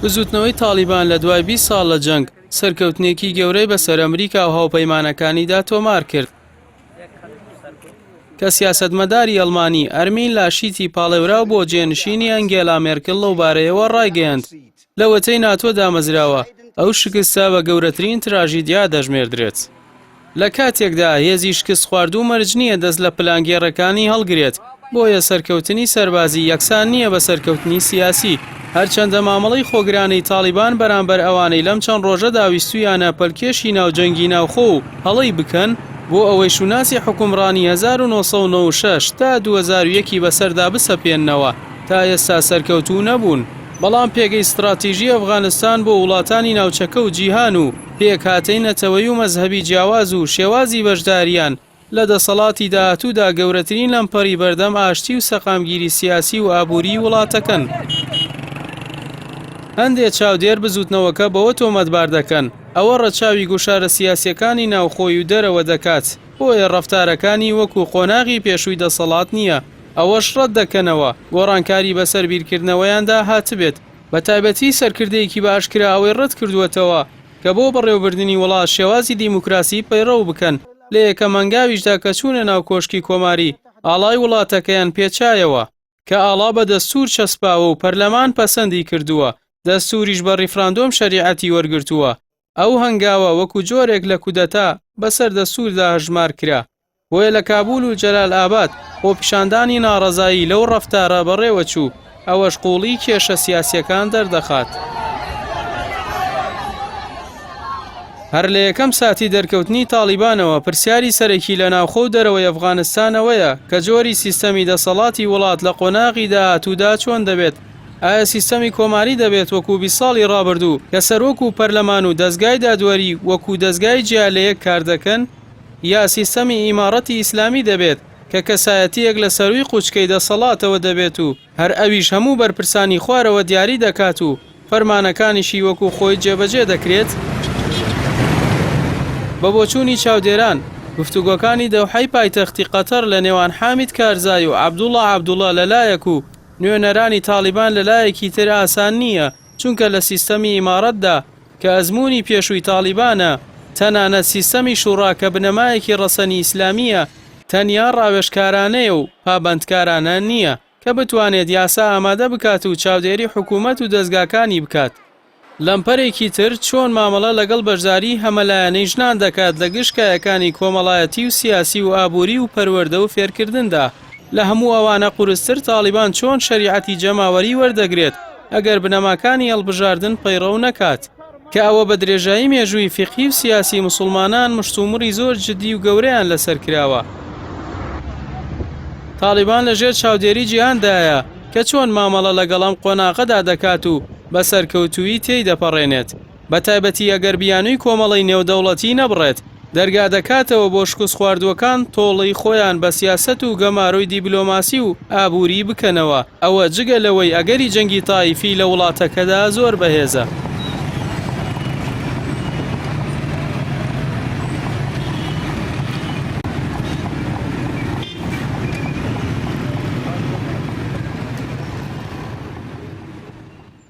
بزووتنەوەی تاڵیبان لە دوای 20 ساڵ لە جەنگ، سەرکەوتنێکی گەورەی بەسەر ئەمریکا و هاوپەیمانەکانیدا تۆمار کرد. کە سیاسەتمەداری ئەڵمانی ئەرمین لاشیتی پاڵێوراو بۆ جێنشینی ئەنگێلا مێرکل لەو بارەیەوە ڕایگەیاند، لەوەتەی ناتۆ دامەزراوە، ئەو شکستە بە گەورەترین تراژیدیا دەژمێردرێت. لە کاتێکدا هێزی شکستخواردوو مەرج نییە دەست لە پلانگێڕەکانی هەڵگرێت، بۆیە سەرکەوتنی سەربازی یەکسان نییە بە سەرکەوتنی سیاسی، هەرچەندە مامەڵەی خۆگرانەی تاڵیبان بەرامبەر ئەوانەی لەم چەند ڕۆژەدا ویستوویانە پەلکێشی ناو جەنگی ناوخۆ و هەڵەی بکەن بۆ ئەوەی شوناسی حوکمڕانی 1996 تا 2001 ی بەسەردا بسەپێننەوە تا ئێستا سەرکەوتوو نەبوون. بەڵام پێگەی ستڕاتیژی ئەفغانستان بۆ وڵاتانی ناوچەکە و جیهان و پێکهاتەی نەتەوەیی و مەزهەبی جیاواز و شێوازی بەشدارییان لە دەسەڵاتی داهاتوودا گەورەترین لەمپەری بەردەم ئاشتی و سەقامگیری سیاسی و ئابووریی وڵاتەکەن. هەندێ چاودێر بزووتنەوەکە بەوە تۆمەتبار دەکەن، ئەوە ڕەچاوی گوشارە سیاسییەکانی ناوخۆی و دەرەوە دەکات، بۆیە ڕەفتارەکانی وەکو قۆناغی پێشووی دەسەڵات نییە، ئەوەش ڕەت دەکەنەوە گۆڕانکاری بەسەر بیرکردنەوەیاندا هاتبێت، بەتایبەتی سەرکردەیەکی بە ئاشکرا ئەوەی ڕەت کردووەتەوە کە بۆ بەڕێوەبردنی وڵات شێوازی دیموکراسی پەیڕەو بکەن، لە یەکەم هەنگاویشدا کە چوونە ناو کۆشکی کۆماری، ئاڵای وڵاتەکەیان پێچایەوە، کە ئاڵا بە دەستوور چەسپاوە و پەرلەمان پەسەندی کردووە، دەستووریش بە ڕیفراندۆم شەریعەتی وەرگرتووە، ئەو هەنگاوە وەکو جۆرێک لە کودەتا بەسەر دەستووردا هەژمار کرا. بۆیە لە کابول و جەلال ئاباد خۆپیشاندانی ناڕەزایی لەو ڕەفتارە بەڕێوەچوو، ئەوەش قووڵی کێشە سیاسییەکان دەردەخات. هەر لە یەکەم ساتی دەرکەوتنی تاڵیبانەوە پرسیاری سەرەکی لە ناوخۆ و دەرەوەی ئەفغانستان ئەوەیە کە جۆری سیستەمی دەسەڵاتی وڵات لە قۆناغی داهاتوودا چۆن دەبێت؟ ئایا سیستەمی کۆماری دەبێت وەکو 20 ساڵی ڕابردوو کە سەرۆک و پەرلەمان و دەزگای دادوەری وەکو دەزگای جیا لەیەک کار دەکەن؟ یا سیستەمی ئیماڕەتی ئیسلامی دەبێت کە کەسایەتییەک لە سەرووی قوچکەی دەسەڵاتەوە دەبێت و هەر ئەویش هەموو بەرپرسانی خوارەوە دیاری دەکات و فەرمانەکانیشی وەکو خۆی جێبەجێ دەکرێت؟ بە بۆچوونی چاودێران، گفتوگۆکانی دەوحەی پایتەختی قەتەر لە نێوان حامید کارزای و عەبدوڵا عەبدوڵا لە لایەک و نوێنەرانی تاڵیبان لە لایەکی تر ئاسان نییە، چونکە لە سیستەمی ئیماڕەتدا کە ئەزموونی پێشووی تاڵیبانە، تەنانەت سیستەمی شوڕا کە بنەمایەکی ڕەسەنی ئیسلامییە، تەنیا ڕاوێژکارانەیە و پابەندکارانە نییە کە بتوانێت یاسا ئامادە بکات و چاودێری حکوومەت و دەزگاکانی بکات. لەمپەرێکی تر چۆن مامەڵە لەگەڵ بەشداریی هەمەلایەنەی ژنان دەکات لە گشت کایەکانی کۆمەڵایەتی و سیاسی و ئابووری و پەروەردە و فێرکردندا؟ لە هەموو ئەوانە قورستر تاڵیبان چۆن شەریعەتی جەماوەری وەردەگرێت ئەگەر بنەماکانی هەڵبژاردن پەیڕەو نەکات؟ کە ئەوە بە درێژایی مێژووی فیقهی و سیاسی موسڵمانان مشتومڕی زۆر جدی و گەورەیان لەسەر کراوە. تاڵیبان لە ژێر چاودێری جیهاندایە کە چۆن مامەڵە لەگەڵ ئەم قۆناغەدا دەکات و بە سەرکەوتوویی تێی دەپەڕێنێت. بەتایبەتی ئەگەر بیانووی کۆمەڵەی نێودەوڵەتی نەبڕێت، دەرگا دەکاتەوە بۆ شکستخواردووەکان تۆڵەی خۆیان بە سیاسەت و گەمارۆی دیبلۆماسی و ئابووری بکەنەوە، ئەوە جگە لەوەی ئەگەری جەنگی تایفی لە وڵاتەکەدا زۆر بەهێزە.